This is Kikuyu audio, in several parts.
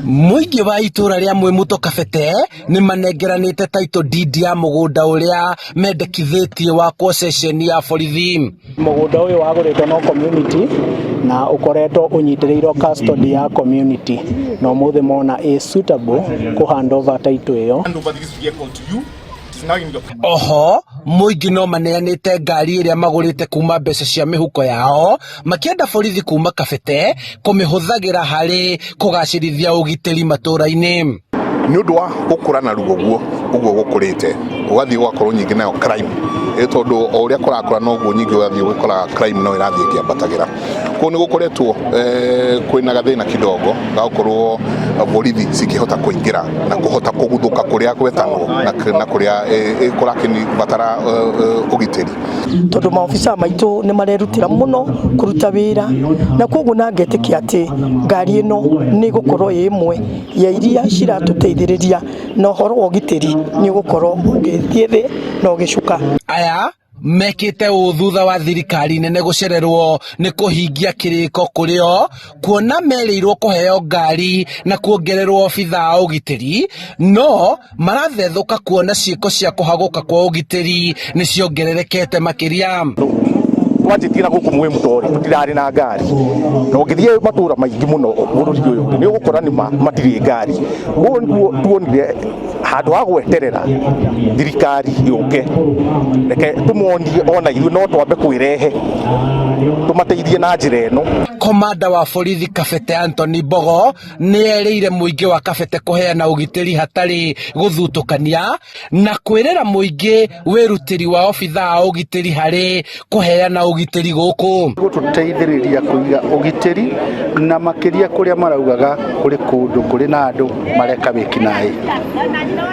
Mũingĩ wa itũra rĩa Mwĩmuto Kabete nĩ manengeranĩte title deed ya mũgũnda ũrĩa mendekithĩtie wakwo ceceni ya borithi. Mũgũnda ũyũ wagũrĩtwo no community na ũkoretwo ũnyitĩrĩirwo custody ya community na ũmũthĩ mona ĩ suitable kũ hand over title ĩyo. Hand over this vehicle to you. It is now in your Oho mũingĩ no maneanĩte ngari ĩrĩa magũrĩte kuma mbeca cia mĩhuko yao makĩenda borithi kuma Kabete kũmĩhũthagĩra harĩ kũgacĩrithia ũgitĩri matũra-inĩ. Nĩ ũndũ wa gũkũra na ruo ũguo ũguo gũkũrĩte, ũgathiĩ ũgakorwo nyingĩ nayo crime ĩ tondũ o ũrĩa kũrakũra noguo nyingĩ ũgathiĩ ũgĩkoraga crime no ĩrathiĩ ĩkĩambatagĩra. Koguo nĩ gũkoretwo kwĩna gathĩna kidogo ga gũkorwo borithi cikĩhota kũingĩra na kũhota kũguthũka kũrĩa gwetanwo na kũrĩa kũrakĩbatara ũgitĩri. Tondũ maobithaa maitũ nĩ marerutĩra mũno kũruta wĩra, na koguo na ngetĩkia atĩ ngari ĩno nĩ ĩgũkorwo ĩ ĩmwe ya iria ciratũteithĩrĩria na ũhoro wa ũgitĩri nĩ ũgũkorwo ũgĩthiĩ thĩ na ũgĩcuka. Aya mekĩte ũũ thutha wa thirikari nene gũcererwo nĩ kũhingia kĩrĩko kũrĩ o kuona merĩirwo kũheo ngari na kuongererwo obithaa a ũgitĩri, no marathethũka kuona ciĩko cia kũhagũka kwa ũgitĩri nĩ ciongererekete makĩria. Twanjĩtie na gũkũ Mwĩmuto rĩ, tũtirarĩ na ngari, na ũngĩthiĩ matũra maingĩ mũno bũrũri ũyũ nĩ ũgũkora nĩ ma matirĩ ngari. Ũguo nĩguo tuonire handũ ha gweterera thirikari yũke, reke tũmonie ona ithuĩ no twambe kwĩrehe tũmateithie na njĩra ĩno. Komanda wa borithi Kabete Anthony Mbogo nĩ erĩire mũingĩ wa Kabete kũheana ũgitĩri hatarĩ gũthutũkania na kwĩrĩra mũingĩ wĩrutĩri wa obithaa a ũgitĩri harĩ kũheana ũgitĩri gũkũ. Gũtũteithĩrĩria kũiga ũgitĩri na makĩria kũrĩa maraugaga kũrĩ kũndũ kũrĩ na andũ mareka wĩkinaĩ.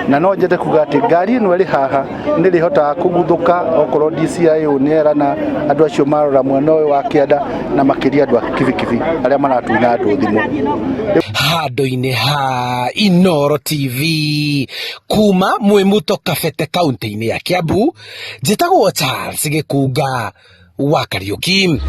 Na no nyende kuga atĩ ngari ĩno ĩrĩ haha nĩ ĩrĩhotaga kũguthũka okorwo DCIO nĩ erana andũ acio marora mwena ũyũ wa kĩanda na makĩria andũ a kibikibi arĩa maratunya andũ thimũ. Handũ-inĩ ha Inooro TV kuma Mwĩmuto Kabete kaunti-inĩ ya Kiambu, njĩtagwo Charles Gĩkunga wa Kariũki.